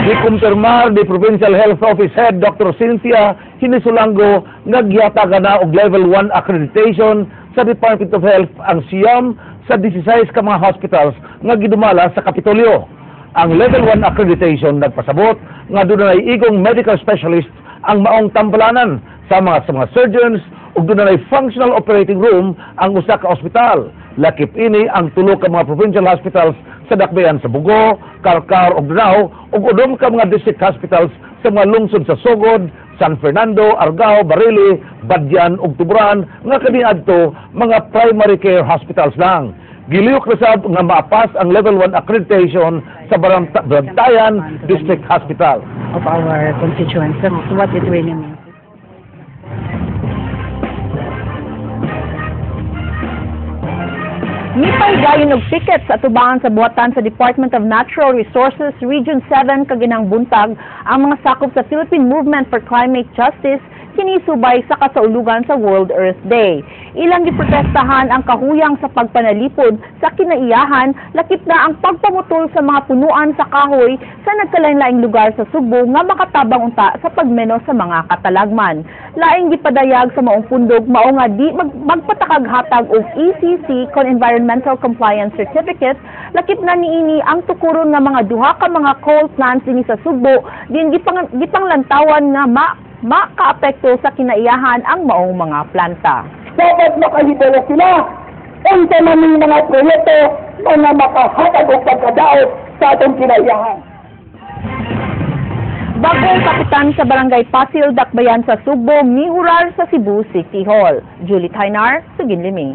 Gikumpirmar ni Provincial Health Office Head Dr. Cynthia Hinisulango nga gihatagan na og Level 1 accreditation sa Department of Health ang 9 sa 16 ka mga hospitals nga gidumala sa Kapitolyo. Ang Level 1 accreditation nagpasabot nga dunay igong medical specialist ang maong tambalanan sa mga surgeons ug dunay functional operating room ang usa ka ospital. Lakip ini ang tulo ka mga provincial hospitals sa dakbayan sa Bogo, Carcar ug Danao ug 6 ka mga district hospitals sa mga lungsod sa Sogod, San Fernando, Argao, Barili, Badian ug Tuburan nga kaniadto mga primary care hospitals lang. Giliyok na sab nga maapas ang Level 1 accreditation sa Bantayan District Hospital. Of our constituents. That's what it really means. Mipahigayon og picket sa atubangan sa buhatan sa Department of Natural Resources Region 7 kaginang buntag ang mga sakop sa Philippine Movement for Climate Justice kini subay sa kasaulugan sa World Earth Day. Ilang giprotestahan ang kahuyang sa pagpanalipod sa kinaiyahan, lakip na ang pagpamutol sa mga punuan sa kahoy sa nagkalain-laing lugar sa Sugbo nga makatabang unta sa pagmenos sa mga katalagman. Laing gipadayag sa maong pundok mao nga di magpatakaghatag og ECC kon Environmental Compliance Certificate, lakip na niini ang tukuron nga mga duha ka mga coal plants dinhi sa Sugbo din gipanglantawan nga makaapekto sa kinaiyahan ang maong mga planta. Dapat makahibalo sila unsa man ning mga proyekto nga makahatag og pagkadaot sa atong kinaiyahan. Bagong kapitan sa Barangay Pasil, Dakbayan sa Sugbo, mihurar sa Cebu City Hall. Julie Tainar, Suginlimi.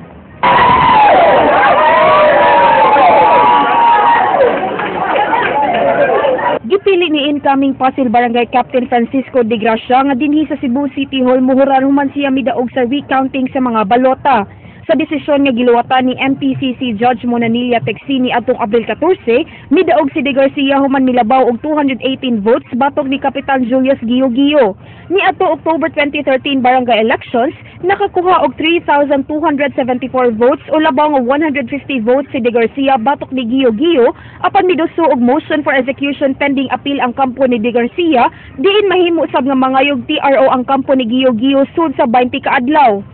Gipili ni incoming Pasil Barangay Captain Francisco de Gracia nga dinhi sa Cebu City Hall muhurar human siya midaog sa recounting sa mga balota. Sa desisyon nga giluwatan ni MTCC Judge Monanilla Texini atong Abril 14, midaog si De Garcia human milabaw og 218 votes batok ni Kapitan Julius Gio-Gio. Niadto October 2013 barangay elections, nakakuha og 3,274 votes o labaw nga 150 votes si De Garcia batok ni Gio-Gio apan miduso og motion for execution pending appeal ang kampo ni De Garcia, diin mahimo sab nga mangayog TRO ang kampo ni Gio-Gio sud sa 20 ka adlaw.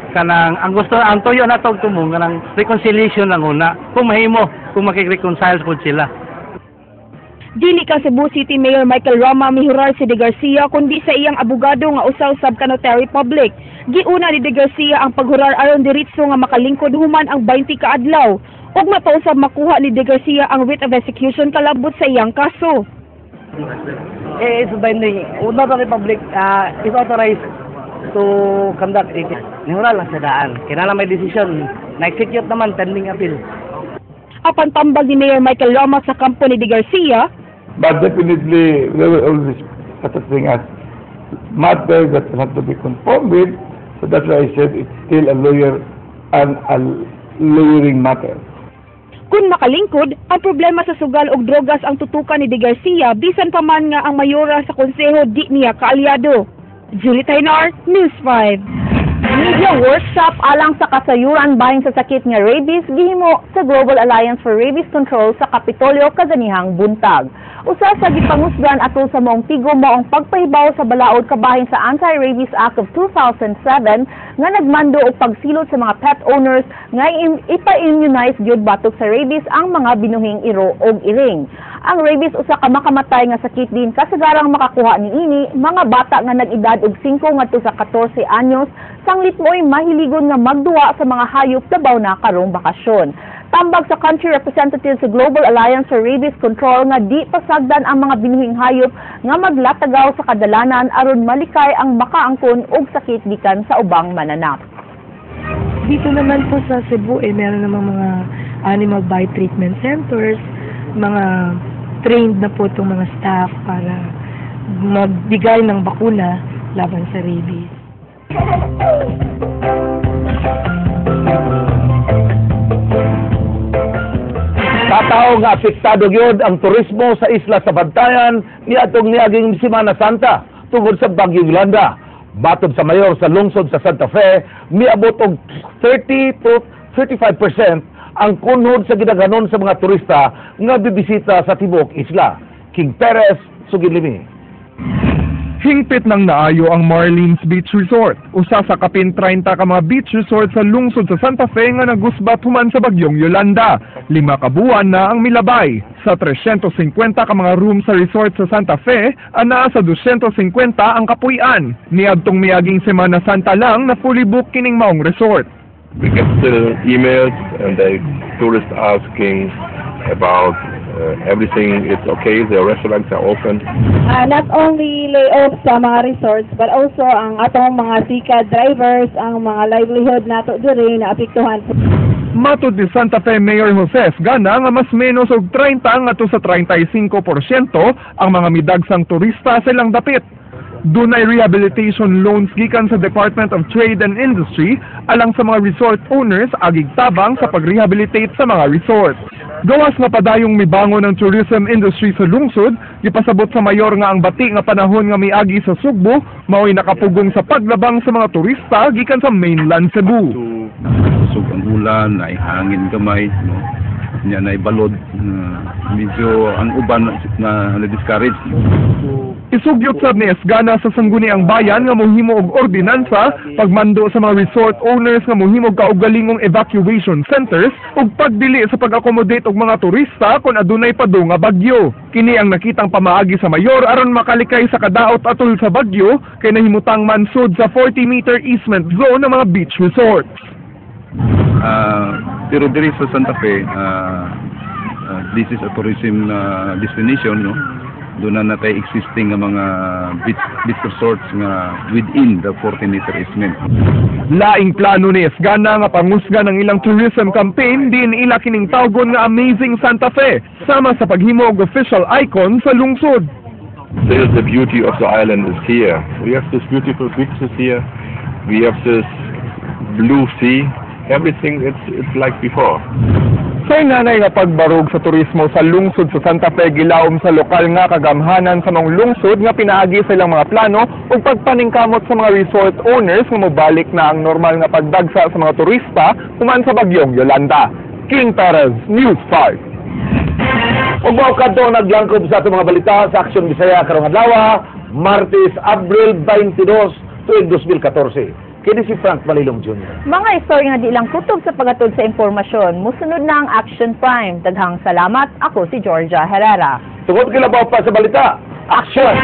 Kanang ang gusto ang tuyo na tog tumong kanang reconciliation lang una kung mahimo kung makikreconcile pud sila. Dili ka Cebu City Mayor Michael Rama mihurar si De Garcia kundi sa iyang abogado nga usaw sab ka notary public. Giuna ni De Garcia ang paghurar aron diretso nga makalingkod human ang 20 ka adlaw. Ug mapausab makuha ni De Garcia ang writ of execution kalabot sa iyang kaso. It's binding. Notary public is authorized to conduct it. Nihural lang sa daan. Kinala may decision. Na-execute naman pending appeal. Apan tambag ni Mayor Michael Rama sa kampo ni De Garcia, But definitely, there will always such a thing as matter that have to be conformed with. So that's why I said it's still a lawyer and a lawyering matter. Kung makalingkod, ang problema sa sugal og drogas ang tutukan ni De Garcia bisan pa man nga ang mayora sa konseho di niya kaalyado. Julie Tainar, News 5. Media workshop alang sa kasayuran bahin sa sakit nga rabies gihimo sa Global Alliance for Rabies Control sa Kapitolyo kaganihang buntag. Usa sa gipangusgan atol sa maong tigo maong pagpahibaw sa balaod kabahin sa Anti-Rabies Act of 2007 nga nagmando og pagsilot sa mga pet owners nga ipa-immunize gyud batok sa rabies ang mga binuhing iro og iring. Ang rabies usa ka makamatay nga sakit din kasagarang makakuha niini mga bata nga nag-edad og 5 ngadto sa 14 anyos sanglit mo'y mahiligon nga magduwa sa mga hayop labaw na karong bakasyon. Tambag sa country representative sa Global Alliance for Rabies Control nga di pasagdan ang mga binuhing hayop nga maglatagaw sa kadalanan aron malikay ang makaangkon og sakit gikan sa ubang mananap. Dito naman po sa Cebu, meron namang mga animal bite treatment centers, mga trained na po itong mga staff para magbigay ng bakuna laban sa rabies. Tataw nga apektado gyud ang turismo sa isla sa Bantayan niadtong niaging Semana Santa tungod sa Bagyong Yolanda. Matod sa mayor sa lungsod sa Santa Fe, miabot og 30 to 35% ang kunhod sa gidaghanon sa mga turista nga bibisita sa tibuok isla. King Perez, sugid limi. Hingpit ng naayo ang Marlene's Beach Resort, usa sa kapin 30 ka mga beach resort sa lungsod sa Santa Fe nga nagusbat human sa bagyong Yolanda. 5 ka buwan na ang milabay. Sa 350 ka mga room sa resort sa Santa Fe, anaa sa 250 ang kapuy-an. Niadtong miaging Semana Santa lang na fully book kining maong resort. We get still emails and the tourists asking about everything is okay, the restaurants are open. Not only layoff sa mga resorts but also ang atong mga sikad drivers, ang mga livelihood nato diri na apektuhan. Matod ni Santa Fe Mayor Jose Esgana nga mas menos og 30 ngadto sa 35% ang mga midagsang turista sa ilang dapit. Dunay rehabilitation loans gikan sa Department of Trade and Industry alang sa mga resort owners agig tabang sa pagrehabilitate sa mga resort. Gawas nga padayong mibangon ang tourism industry sa lungsod, gipasabot sa mayor nga ang bati nga panahon nga miagi sa Sugbo mao'y nakapugong sa paglabang sa mga turista gikan sa mainland Cebu. Kusog ang ulan, ay hangin gamay, no? Nya na balod, medyo ang uban na na-discourage. Isugyot sab ni Esgana sa Sangguniang Bayan nga mohimo og ordinansa pagmando sa mga resort owners nga mohimo og kaugalingong evacuation centers ug pagdili sa pag-accommodate og mga turista kung adunay padung nga bagyo. Kini ang nakitang pamaagi sa mayor aron makalikay sa kadaot atol sa bagyo kay nahimutang mansud sa 40-meter easement zone ng mga beach resorts. Pero diri sa Santa Fe, this is a tourism destination, no? Doon na natay existing nga mga beach resorts nga within the 40-meter easement. Laing plano ni Esgana nga pangusgan ang ilang tourism campaign din ila kining tawgon nga Amazing Santa Fe sama sa paghimo og official icon sa lungsod. Still the beauty of the island is here. We have this beautiful beaches here. We have this blue sea. Everything, it's like before. Sa nanay nga pagbarog sa turismo sa lungsod sa Santa Fe, gilawom sa lokal nga kagamhanan sa mga lungsod nga pinaagi sa ilang mga plano ug pagpaningkamot sa mga resort owners nga mobalik na ang normal nga pagdagsa sa mga turista human sa bagyong Yolanda. King Perez, News 5. Ug mao kadto ang naglangkob sa atong mga balita sa Aksyon Bisaya karong adlaw, Martes, Abril 22, tuig 2014. Kini si Frank Malilong Jr. Mga istorya nga di lang kutob sa paghatod sa impormasyon, musunod na ang Action Prime. Daghang salamat. Ako si Georgia Herrera. Tungod kilabaw pa sa balita, Action!